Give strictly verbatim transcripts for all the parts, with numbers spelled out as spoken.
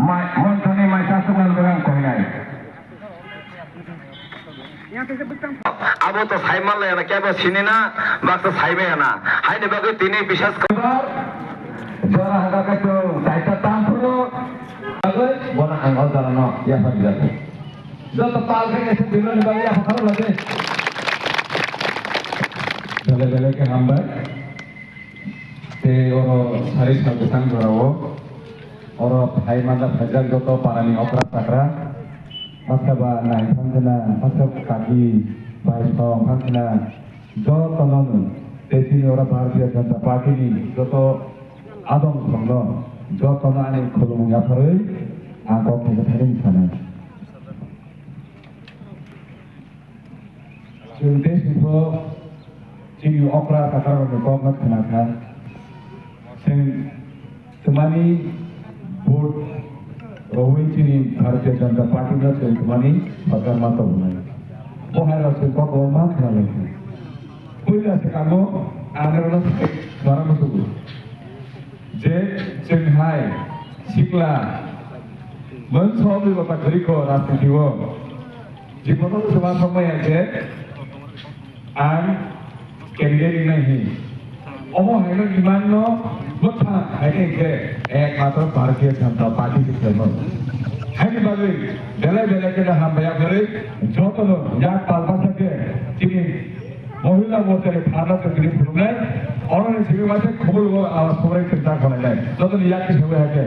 Mai, monthani mai chasuknani bagwi ang koinai. Abo to sai manlaiya na, kebo sini na, baksa sai maya na. Haini bagwi tini bisas khe jora haga khe to taita tam phuru. Bagwi bona ang o jora no yaphar jago. Joto pal khe khe biloni bagwi yaphar lage. Bele bele khe hambai. Tei oro sari sal bwsang jorao oro phai manda phaijak joto parani okra chakra, maska ba nai phang khna, maska kaki bai song phang khna, jotono no tei chini oro Bharatiya Janata Party ni joto adong songno jotono ani khulumung yapharwi ang kok thaijaknai sanai. Chwng tei singkho chini okra chakra rokni kokno khna kha. Chwng twmani vote rwui chini Bharatiya Janata Party no chwng twmani sorkar ma tobonai. Bo hai rok chwng kok ma khna lai kha. Puila swkango ang norokno sai khna rwna tubu. Je chwng hai sikla mwnsa obwi bata kwrwi kho rajniti o. Jibon o se uansukmaya je ang candidate wngnai hwnwi. Omo haino demand no bwthang haino hinkhe ekmatro Bharatiya Janata Party se khlaimano. Haini bagwi belai belai kheno hambai yapharwi jotono yak pal bwsa khe chini Mohila Morcha ni pharna chwng tini phunuknai, oroni simi waise khobor o awas khobor chwng ta khwlainai. Jotoni yak khe simi hai khe.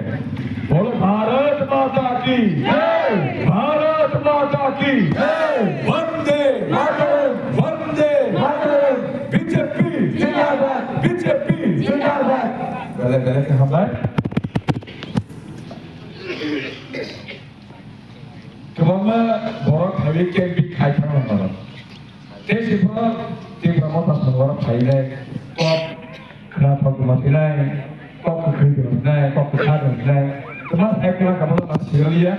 Bolo Bharat Mata ki jai! Bharat Mata ki jai! Vande Mataram! Vande Mataram! B J P! Zindabad! B J P! Zindabad! Belai belai khe hambai. Kwbangma borok phaiwi camping khai thangna borok. Tei sipho Tipra Motha songborok phainai kok khna thok tongma sinai, kok kwkhwi tongma sinai, kok kwkha tongma sinai. Kwma sai kwma kamo ma siraliya.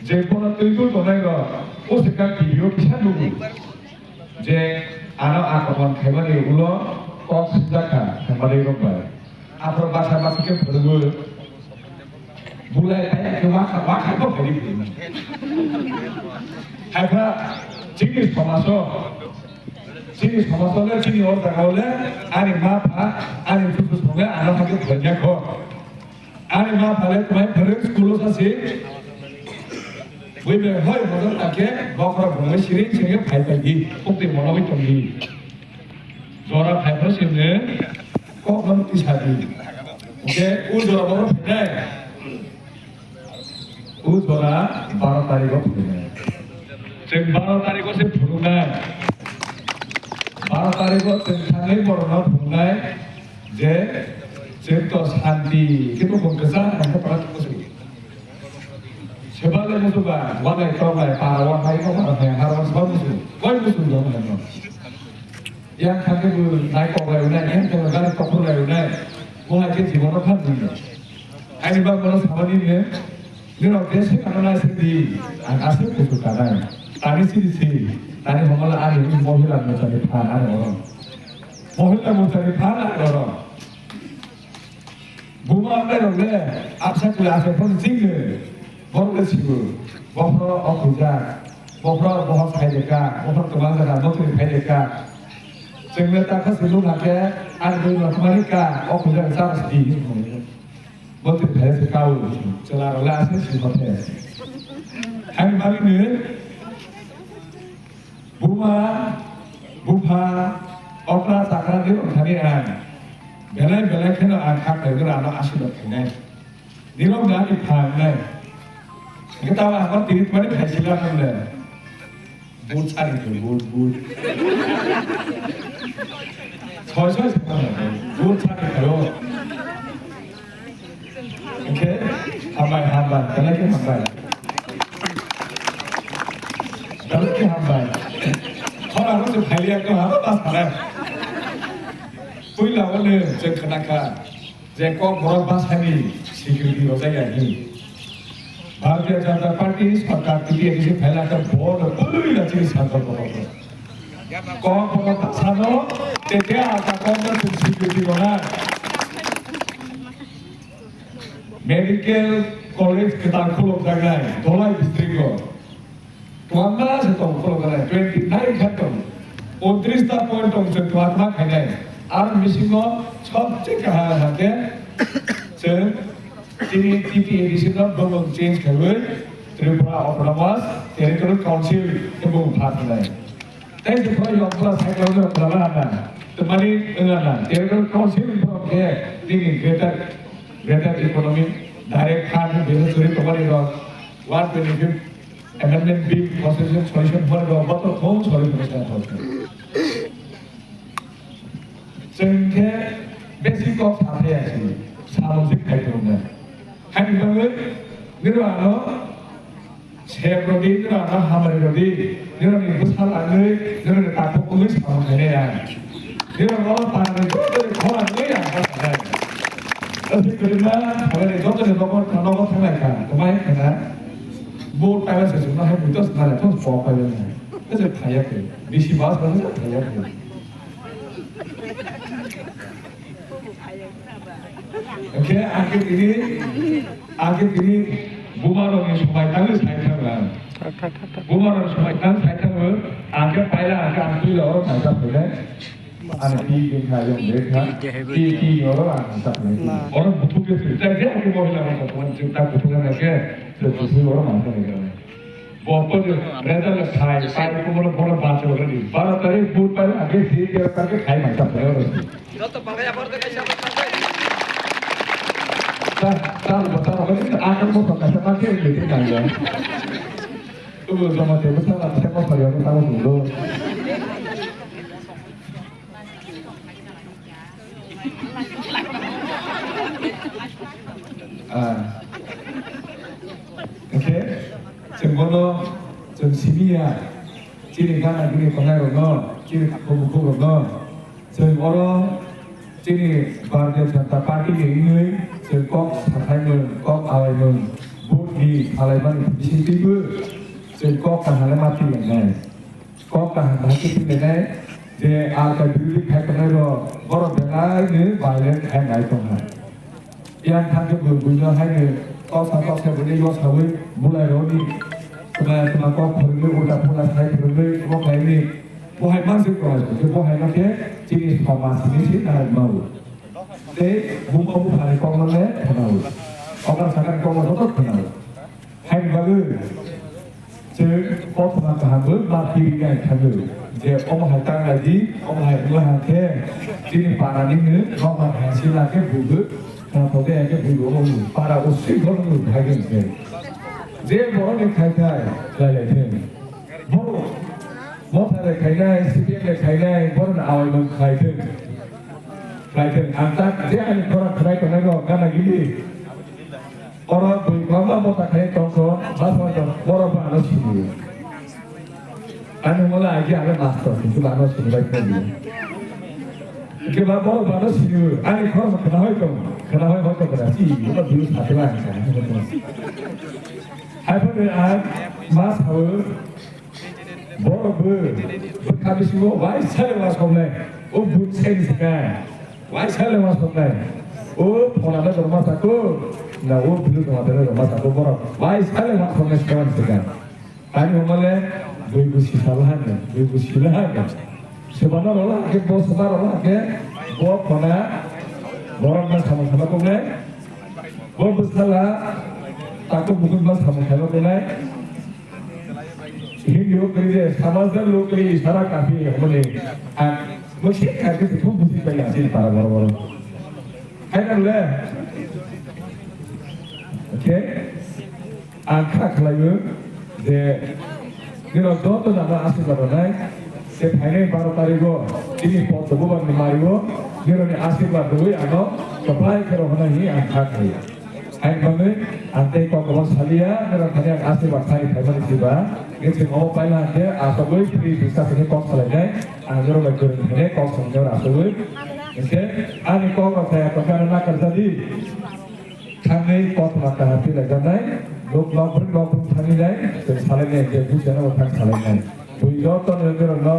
Je bono twi twi tongnai rok, o se kang T V o kisa nugo. Je ano akromon khaimani ulo kok swijak kha thangmani rok bai. Aphuru baksa baksa khe phwrwngwi bulai pai khe wakha wakha khe phwrwngwi. Haikha chini somajo, chini somajo le chini o jaga o le ani ma pha ani chuchu songle ano hakhe phwrwngya kho. Ani ma phale twmai phwrwng school-o sasi. Buibai hoi hojak ta khe bokhorok bumui siring senge phai phai di. Pukti mono bai tong di. Jora phai phai senge kok no tisa di. Hwnkhe o jora bono phainai. O jora baro tarikh o phainai. Chwng baro tarikh o se phunuknai. Baro tarikh o chwng thangwi borokno phunuknai. Je chwng to santi khe to bwkha kwchang nang khe para musu. Seba le musu ba, walai toklai, para wa hai ko para hai har wa seba musu. Koi musu jong hai no. Yang thangke bu nai koklai unai, yang thangke gari koklai unai. Mo hai ke jibono khan ni. Ani ba mono sabani ne. Nino desi kana nai se di. Ang asik musu kanai. Tani siri si. Tani homala ani mohila musu ni phan ani oro. Mohila musu ni phan ani oro. Buma amai rok le absa kula ase phone ching le. Borok le sibu. Bokhro o khujak. Bokhro bohok khai de ka. Bokhro kwbang jaga motri khai de ka. Chwng le ta kha sibu na khe ani bui no thmani ka. O khujak sa si di. Motri khai se ka u. Chwla rok le ase si hothe. Ani bagwi ni Buma, bupha, okra chakra ni rok thani ang. Belai belai kheno ang kha khlai gora ano asirwad khainai. Nirok ni ani pha wngnai. Hwnkhe tamo ang tini mani phaisila mwnle. But sani khe, but, but. Soi soi se mano, but sani khe o. Hwnkhe hambai, hambai, belai khe hambai. Belai khe hambai. Khorang no se phailiya ko habo ba sana. Puila o ne je khna kha je kok borok bwsani security rojak ya ni. Bharatiya Janata Party sorkar T T A D C phaila khe bo no puila chini sanjak borok. Kok borok bwsano te te ata kok no chwng security rona. Medical College kwtal khulokjaknai Dholai district o. Twma se tong khulokjaknai twenty nine khe tong. Untris ta point tong se twma khainai. Ar bisingo sobse kaham hake se tini T T A D C no dogon change khaiwi Tripura Autonomous Territorial Council khe bung pha khainai. Tei se phai yokla cycle no kala na. Temani engana Territorial Council ni borok khe nini greater, greater economy direct fund beneficiary tomani rok one twenty fifth amendment bill constitution solution for rok boto thong solution sa thong. Chwng khe basic kok sa thaya si samung jik khai thung na. Hani bagwi nirwano Sep rodi, nira no hamari rodi, nira ni bwsa lagwi, nira ni takhuk wngwi samung khainai ang. Nira no para ni joto ni khorang wngwi ang kha sanai. Aswk kwrwngma, hamari joto ni nogo, nogo thanglai kha, kwmai khana. Bo taila se sumna hai buitos nalai thos pok pai wngwi. Aswk thaya khe, bisi bas bai aswk thaya khe. Hwnkhe ang khe tini, ang khe tini bumarokni somai tangwi sai thangla. Bumarokni somai tang sai thangwi ang khe paila ang khe ang twila oro naisa phainai. Ani pi wngkha, yong lekha. Pi, pi oro ang naisa phainai. Oro buthuk khe swijak je ang khe mohila rok tongmani chwng tak buthuk wngkha khe, chwng buthuk oro naisa phainai. Bo pwdw result khai, khai kumaro bono bacha wngkha di. Baro tarik Budhbar age si tero tarik khai mai ta pwdw. Joto pakai apa order kaisa apa pakai? Ta, ta, ta, ta, ta, ta, akan mo pakai sama ke gitu kan ya. Tuh sama dia besar lah, saya mau saya mau dulu. Ah. Hwnkhe chwng bono chwng simi ya, chini gana gini tongnai rokno, chini bukhuk rokno, chwng oro chini Bharatiya Janata Party ni wngwi chwng kok sathai mung, kok awai mung, vote ni salai mani bisingtwibo chwng kok kaham ma twi langnai. Kok kaham hai khe twilainai je R K birodhi khai tongnai rok borok belai ni violent khai nai tongha. Yang thang khe bo buino hai ni kok sa kok sa bini yo sawi bulai rok ni tma tma kok phwrwngwi ulta phula sai phwrwngwi bo khai ni bo hai mang se tong khe bo hai no khe chini somaj ni si nai mau. Tei buma bupha ni kok no le khwnao. Okar sakar kok no joto khwnao. Haini bagwi chwng kothoma kaham bo ma piri nai thangwi je omo hai tang lai di, omo hai wngla hang khe chini para ni nokbar hai sila khe bugo, naithok khe bugo, omo para usui borok ni hai khe je borok ni khai khai lai lai thung. Borok motha le khainai, C P M le khainai, borok ni awai mung khai thung. Khai thung. Ang tak je ani khorang khlai tongnai rok gana gili. Oro bui kwbangma mota khai tongkho, bus mota borok bo ano siniyo. Ani mole agi ale master, kintu bo ano sini bai kho. Ke ba borok bo ano siniyo. Ani khorang khna hoi tong, khna hoi hoi tong khna si, ino biu sate lang sa. Hai phone ang mas hau. Borok bo bwkha bisingo waisa le wasoknai, o but seni sika, waisa le wasoknai, o phonano jorma sako, na o bilu jorma tene jorma sako borok, waisa le wasoknai sika wani sika. Ani hwnmale bui busi sala hangni, bui busi la hangni. Sebana rola hake, bo seba rola hake, bo phona, borok na sama sama kongnai, bo bwsala, taku bukun ba sama sama kongnai. Hindi o kri de, samajda log ke liye ishara kafi hai, mane, ah, mujhe kya kya to bujhi pai ase para boro boro. Hai na le? Okay? Ang kha khlaiyo je nirok joto jana asirwad rwnai, je phainai baro tarigo chini pot bubar ni mario nirokni asirwad rwui ano kwplai khe rohornai hinwi ang kha khlaiyo. Hai manwi ang tei kok kwbang saliya, norok thani ang asirwad sari phaimani siba. Nge chwng omo paila hwnkhe asogwi free discussion ni kok salainai, ang norok bai kwrwng thani kok samani asogwi. Hwnkhe ani kok rok saya tongkha ano nakarjadi. Thangwi kok ma kaham twi laijaknai, nok nok brwi nok brwi thangwi nai, chwng salainai je buchana bo thang salainai. Bui joto ni norok no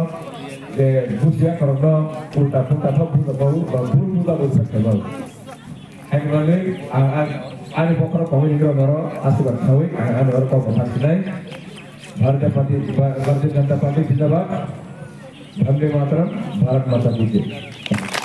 je buchiya norok no ulta pulta thok bucha bo ba bul bucha bo thang salainai. Hai manwi ang, ang Ani bokhorok committee rok norok aswk khawi ang ani oro kok kwthar sinai. Bharatiya Party, Bharatiya Janata Party zindabad. Vande Mataram, Bharat Mata Ki Jai.